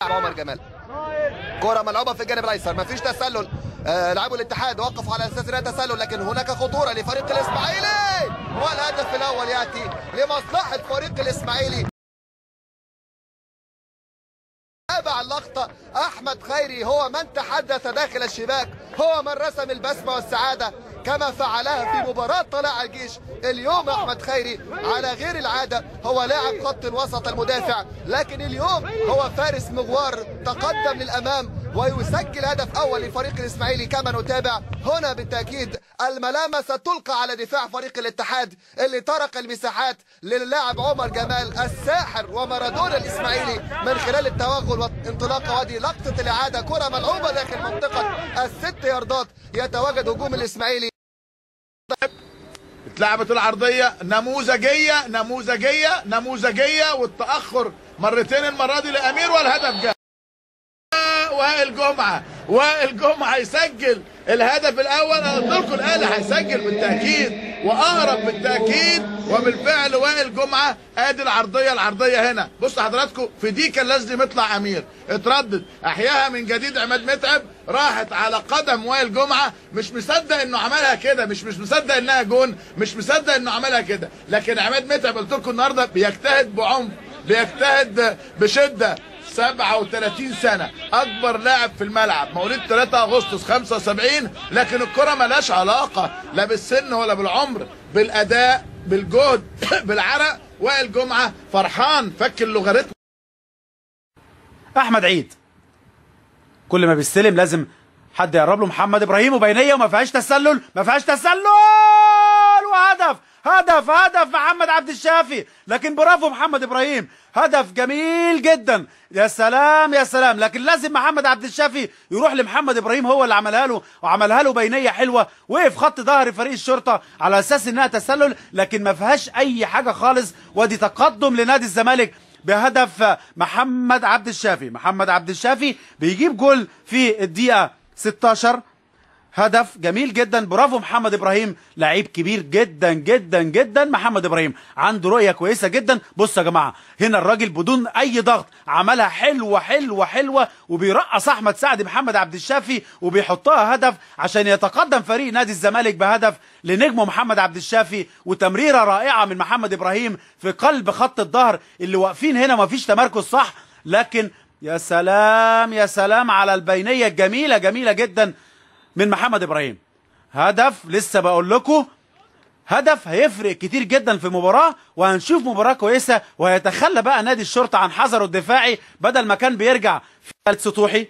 عمر جمال. كرة ملعوبة في الجانب الايسر، مفيش تسلل، لاعبو الاتحاد وقفوا على اساس انها تسلل، لكن هناك خطورة لفريق الاسماعيلي، والهدف الاول ياتي لمصلحة فريق الاسماعيلي. تابع اللقطة احمد خيري، هو من تحدث داخل الشباك، هو من رسم البسمة والسعادة كما فعلها في مباراة طلائع الجيش. اليوم احمد خيري على غير العادة هو لاعب خط الوسط المدافع، لكن اليوم هو فارس مغوار، تقدم للامام ويسجل هدف اول لفريق الاسماعيلي كما نتابع هنا. بالتاكيد الملامه ستلقى على دفاع فريق الاتحاد اللي طرق المساحات للاعب عمر جمال الساحر ومارادونا الاسماعيلي من خلال التوغل وانطلاقه. وادي لقطة الاعادة، كره ملعوبه داخل منطقة الست ياردات، يتواجد هجوم الاسماعيلي. اتلعبت العرضية نموذجيه نموذجيه نموذجيه، والتاخر مرتين المرة دي لامير، والهدف جاء. وائل جمعه، وائل جمعه يسجل الهدف الاول. انا قلت لكم الاهلي هيسجل بالتاكيد واقرب بالتاكيد، وبالفعل وائل جمعه. ادي العرضية، العرضية هنا بصوا حضراتكم، في دي كان لازم يطلع امير، اتردد، احياها من جديد عماد متعب، راحت على قدم وائل جمعه، مش مصدق انه عملها كده، مش مصدق انها جون، مش مصدق انه عملها كده، لكن عماد متعب قلت لكم النهارده بيجتهد بعنف، بيجتهد بشده. 37 سنة، أكبر لاعب في الملعب، مواليد 3 أغسطس 75، لكن الكرة مالهاش علاقة لا بالسن ولا بالعمر، بالأداء، بالجهد، بالعرق. وائل جمعة فرحان، فك اللوغاريتم. أحمد عيد كل ما بيستلم لازم حد يقرب له، محمد إبراهيم وبينية، وما فيهاش تسلل، ما فيهاش تسلل، وهدف هدف هدف محمد عبد الشافي، لكن برافو محمد ابراهيم، هدف جميل جدا، يا سلام يا سلام. لكن لازم محمد عبد الشافي يروح لمحمد ابراهيم، هو اللي عملها له، وعملها له بينيه حلوة، وقف خط ظهر فريق الشرطة على اساس انها تسلل، لكن ما فيهاش اي حاجة خالص. وادي تقدم لنادي الزمالك بهدف محمد عبد الشافي. محمد عبد الشافي بيجيب جول في الدقيقة 16، هدف جميل جدا، برافو محمد ابراهيم، لعيب كبير جدا جدا جدا. محمد ابراهيم عنده رؤية كويسة جدا. بصوا يا جماعة، هنا الراجل بدون اي ضغط عملها حلوة حلوة حلوة، وبيرقص احمد سعد محمد عبد الشافي وبيحطها هدف عشان يتقدم فريق نادي الزمالك بهدف لنجمه محمد عبد الشافي، وتمريره رائعة من محمد ابراهيم في قلب خط الظهر اللي واقفين هنا، ما فيش تمركز صح، لكن يا سلام يا سلام على البينية الجميلة، جميلة جدا من محمد ابراهيم. هدف لسه بقول لكم، هدف هيفرق كتير جدا في المباراة، وهنشوف مباراة كويسة، وهيتخلى بقى نادي الشرطة عن حذره الدفاعي بدل ما كان بيرجع في ثالث سطوحي.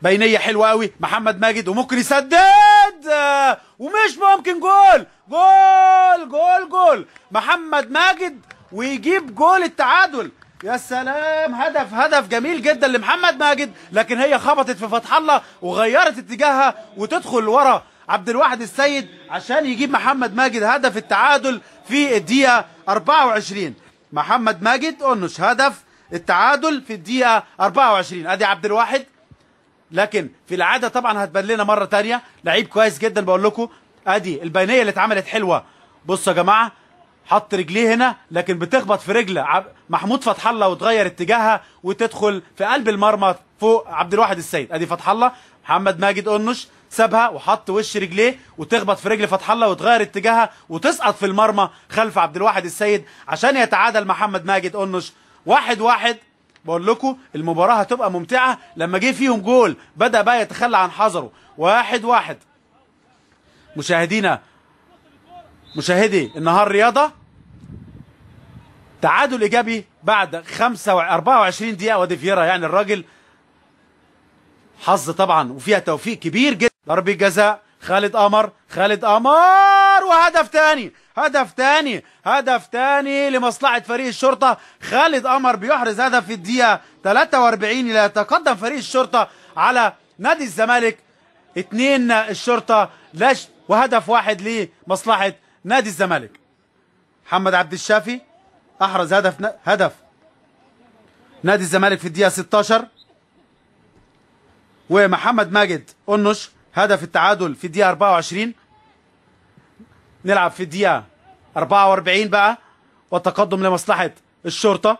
بينيه حلوة قوي محمد ماجد، وممكن يسدد، ومش ممكن، جول جول جول جول محمد ماجد، ويجيب جول التعادل. يا سلام، هدف هدف جميل جدا لمحمد ماجد، لكن هي خبطت في فتح الله وغيرت اتجاهها وتدخل ورا عبد الواحد السيد عشان يجيب محمد ماجد هدف التعادل في الدقيقة 24. محمد ماجد قنش هدف التعادل في الدقيقة 24. ادي عبد الواحد، لكن في العادة طبعا هتبان لنا مرة ثانية، لعيب كويس جدا بقول لكم. ادي البينية اللي اتعملت حلوة، بصوا يا جماعة، حط رجليه هنا لكن بتخبط في رجل محمود فتح الله وتغير اتجاهها وتدخل في قلب المرمى فوق عبد الواحد السيد. ادي فتح الله، محمد ماجد قنش سابها وحط وش رجليه وتخبط في رجل فتح الله وتغير اتجاهها وتسقط في المرمى خلف عبد الواحد السيد عشان يتعادل محمد ماجد قنش 1-1. بقول لكم المباراة هتبقى ممتعة لما جه فيهم جول بدأ بقى يتخلى عن حذره. 1-1. مشاهدينا مشاهدي النهار رياضة، تعادل ايجابي بعد 24 دقيقة. وادي فييرا، يعني الراجل حظ طبعا وفيها توفيق كبير جدا. ضربة جزاء خالد قمر، خالد قمر، وهدف تاني، هدف تاني، هدف تاني لمصلحة فريق الشرطة. خالد قمر بيحرز هدف في الدقيقة 43 ليتقدم فريق الشرطة على نادي الزمالك 2 الشرطة لاش، وهدف واحد لمصلحة نادي الزمالك. محمد عبد الشافي احرز هدف نادي الزمالك في الدقيقة 16، ومحمد ماجد قنش هدف التعادل في الدقيقة 24. نلعب في الدقيقة 44 بقى، والتقدم لمصلحة الشرطة.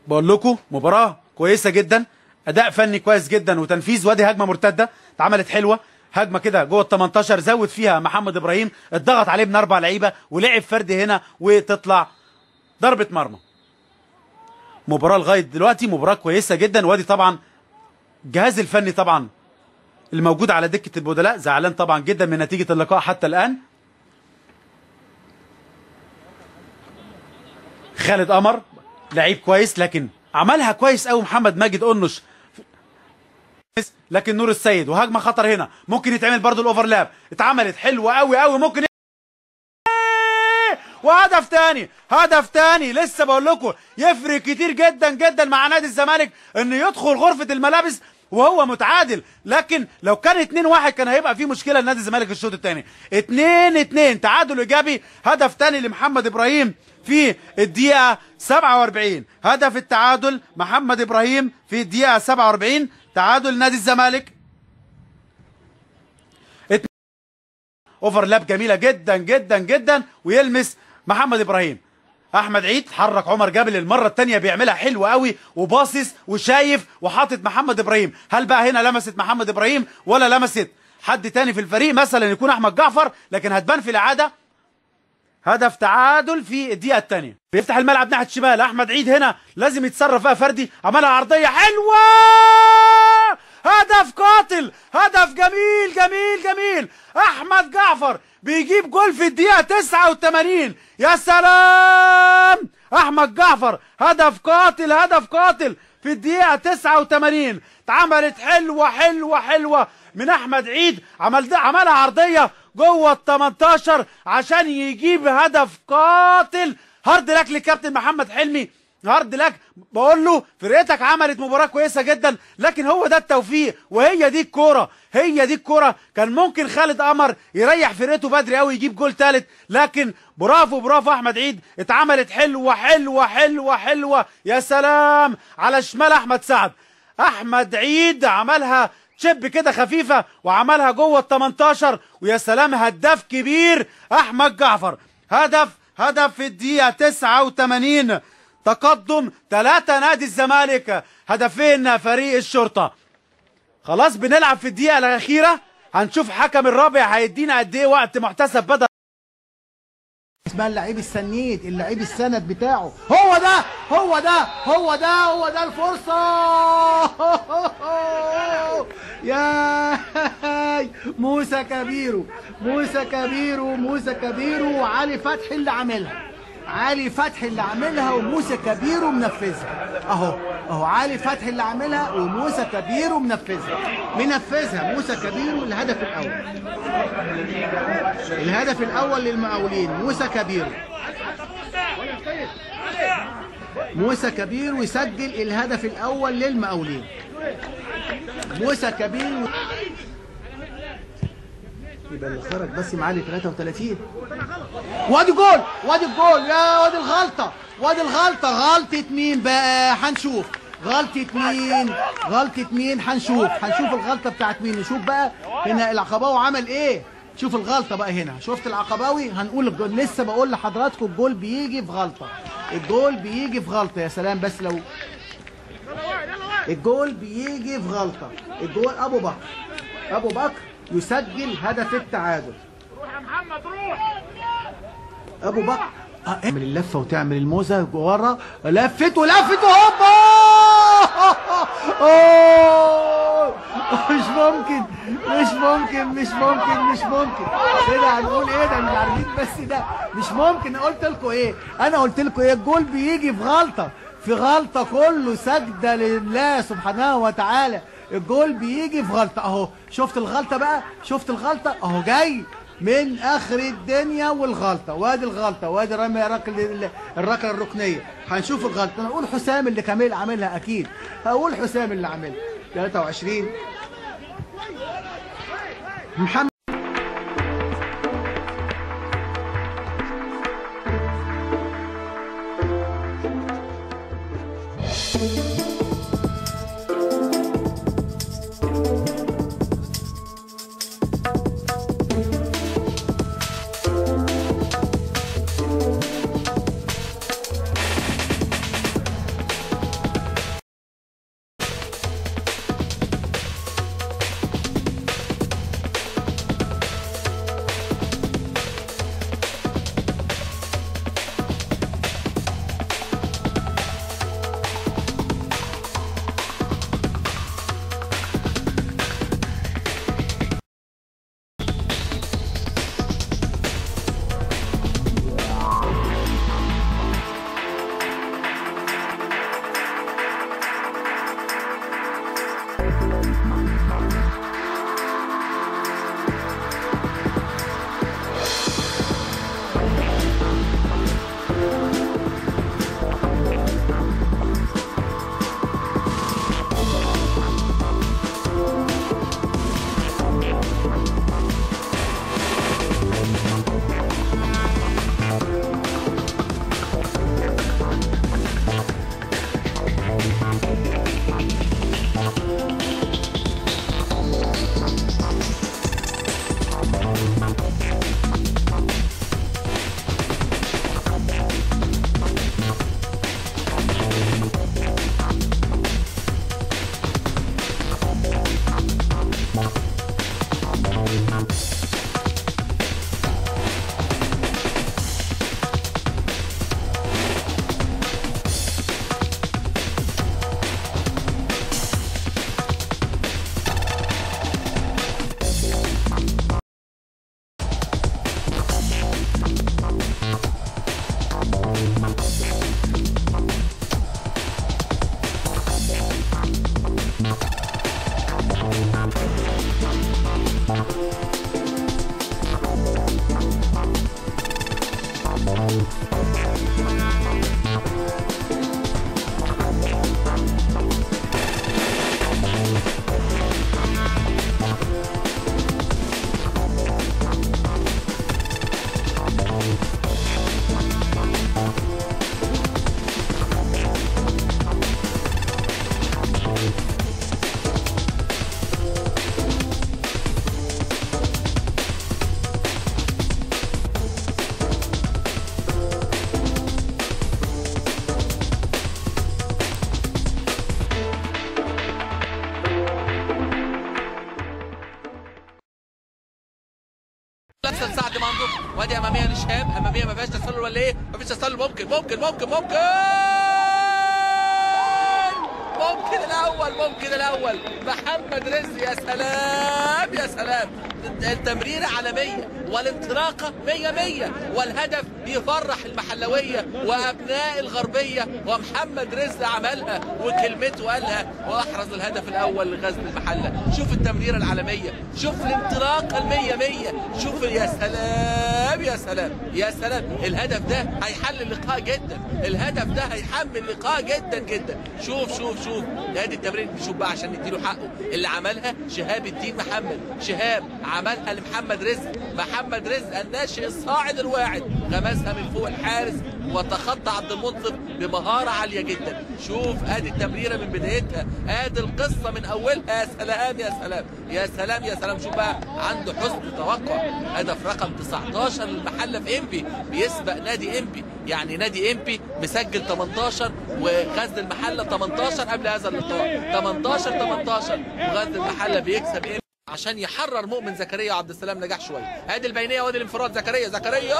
بقول لكم مباراة كويسة جدا، اداء فني كويس جدا وتنفيذ. وادي هجمة مرتدة اتعملت حلوة، هجمة كده جوه ال 18 زود فيها محمد ابراهيم، اتضغط عليه من 4 لعيبة ولعب فرد هنا وتطلع ضربه مرمى. مباراة لغاية دلوقتي مباراة كويسة جدا. وادي طبعا الجهاز الفني طبعا الموجود على دكه البدلاء زعلان طبعا جدا من نتيجة اللقاء حتى الان. خالد قمر لعيب كويس لكن عملها كويس قوي محمد ماجد قنش، لكن نور السيد وهجمه خطر هنا ممكن يتعمل برضو ال overlap، اتعملت حلوة قوي قوي ممكن وهدف تاني، هدف تاني. لسه بقول لكم يفرق كتير جدا جدا مع نادي الزمالك انه يدخل غرفة الملابس وهو متعادل، لكن لو كان 2-1 كان هيبقى في مشكلة لنادي الزمالك الشوط الثاني. 2-2 تعادل ايجابي، هدف تاني لمحمد ابراهيم في الدقيقة 47، هدف التعادل محمد ابراهيم في الدقيقة 47، تعادل نادي الزمالك. overlap جميلة جدا جدا جدا ويلمس محمد ابراهيم. احمد عيد حرك عمر جابر للمرة الثانية، بيعملها حلوة قوي وباصص وشايف وحاطط محمد ابراهيم. هل بقى هنا لمست محمد ابراهيم ولا لمست حد تاني في الفريق، مثلا يكون احمد جعفر، لكن هتبان في الاعادة. هدف تعادل في الدقيقة الثانية. بيفتح الملعب ناحية الشمال، احمد عيد هنا لازم يتصرف بقى فردي، عملها عرضية حلوة، هدف قاتل، هدف جميل جميل جميل. احمد جعفر بيجيب جول في الدقيقة 89، يا سلام. احمد جعفر هدف قاتل، هدف قاتل في الدقيقة 89، اتعملت حلوة حلوة حلوة من احمد عيد، عملها عرضية جوه ال 18 عشان يجيب هدف قاتل. hard luck للكابتن محمد حلمي، hard luck. بقول له فرقتك عملت مباراة كويسة جدا، لكن هو ده التوفيق وهي دي الكورة، هي دي الكورة. كان ممكن خالد قمر يريح فرقته بدري قوي يجيب جول ثالث، لكن برافو برافو احمد عيد، اتعملت حلوة حلوة حلوة حلوة، يا سلام على شمال احمد سعد. احمد عيد عملها chip كده خفيفة وعملها جوه ال 18، ويا سلام هداف كبير احمد جعفر. هدف في الدقيقة 89، تقدم 3 نادي الزمالك، هدفين فريق الشرطة. خلاص بنلعب في الدقيقة الأخيرة، هنشوف حكم الرابع هيدينا قد ايه وقت محتسب بدل. اسمها اللعيب السنيد، اللعيب السند بتاعه، هو ده هو ده هو ده هو ده الفرصة. يا موسى كبيرو، موسى كبيرو، موسى كبيرو، وعلي فتحي اللي عاملها، علي فتحي اللي عاملها وموسى كبيرو منفذها. اهو اهو علي فتحي اللي عاملها وموسى كبيرو منفذها، منفذها موسى كبيرو. الهدف الاول، الهدف الاول للمقاولين موسى كبيرو، موسى كبيرو يسجل الهدف الاول للمقاولين. موسى كبيرو يبقى اللي خرج بس معالي 33. وادي جول، وادي الجول، يا وادي الغلطة، وادي الغلطة. غلطه مين بقى؟ هنشوف غلطه مين، غلطه مين، هنشوف، هنشوف الغلطة بتاعت مين. نشوف بقى هنا العقباوي عمل ايه. شوف الغلطة بقى هنا، شفت العقباوي؟ هنقول الجول. لسه بقول لحضراتكم الجول بيجي في غلطه، الجول بيجي في غلطه. يا سلام، بس لو الجول بيجي في غلطه. الجول ابو بكر، ابو بكر يسجل هدف التعادل. روح يا محمد روح. ابو بكر اعمل اللفة وتعمل الموزه ورا، لفت ولفت وهوبا. مش ممكن مش ممكن مش ممكن مش ممكن. ايه ده؟ هنقول ايه ده؟ مش عارفين، بس ده مش ممكن. قلت لكم ايه؟ انا قلت لكم ايه؟ الجول بيجي في غلطه، في غلطه، كله سجدة لله سبحانه وتعالى. الجول بيجي في غلطه اهو. شفت الغلطة بقى؟ شفت الغلطة اهو، جاي من اخر الدنيا والغلطة. وادي الغلطة، وادي رمي الركله الركنيه. هنشوف الغلطة. انا اقول حسام اللي كمال عاملها، اكيد هقول حسام اللي عاملها. 23 محمد. سعد مندوب، وادي امامية لشهاب، امامية ما فيهاش تسلل ولا ايه؟ ما فيش تسلل. ممكن ممكن ممكن ممكن ممكن الاول، ممكن الاول محمد رزق. يا سلام يا سلام، التمريره عالمية والانطلاقه 100 100، والهدف يفرح المحلويه وابناء الغربية، ومحمد رزق عملها وكلمته قالها واحرز الهدف الاول لغزل المحلة. شوف التمريره العالمية، شوف الانطلاقة ال 100 100، شوف يا سلام يا سلام يا سلام. الهدف ده هيحل اللقاء جدا، الهدف ده هيحمل اللقاء جدا جدا. شوف شوف شوف ادي التمرير، شوف بقى عشان نديله حقه اللي عملها شهاب الدين محمد. شهاب عملها لمحمد رزق، محمد رزق الناشئ الصاعد الواعد، غمسها من فوق الحارس وتخطى عبد المنصف بمهارة عالية جدا. شوف ادي التمريره من بدايتها، ادي القصة من اولها. يا سلام يا سلام يا سلام يا سلام. شوف بقى عنده حسن توقع. هدف رقم 19 للمحله في انبي، بيسبق نادي انبي، يعني نادي انبي مسجل 18 وغزل المحلة 18 قبل هذا اللقاء، 18 18، وغزل المحلة بيكسب انبي عشان يحرر مؤمن زكريا وعبد السلام نجاح شوية. ادي البينية وادي الانفراد، زكريا زكريا، يا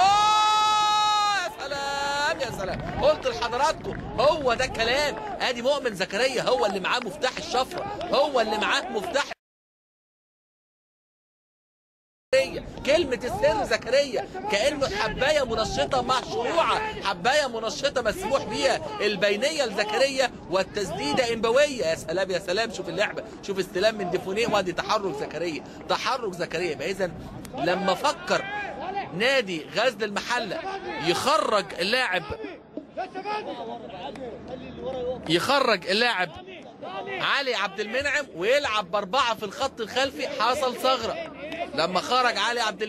سلام يا سلام. قلت لحضراتكم هو ده الكلام. ادي مؤمن زكريا هو اللي معاه مفتاح الشفرة، هو اللي معاه مفتاح كلمة السر زكريا، كأنه حباية منشطة مشروعة، حباية منشطة مسموح بيها. البينية لزكريا والتسديدة إنبوية. يا سلام يا سلام. شوف اللعبة، شوف استلام من ديفونيه، وادي تحرك زكريا، تحرك زكريا. يبقى إذا لما فكر نادي غزل المحلة يخرج اللاعب، يخرج اللاعب علي عبد المنعم ويلعب بأربعة في الخط الخلفي، حصل ثغرة لما خرج علي عبد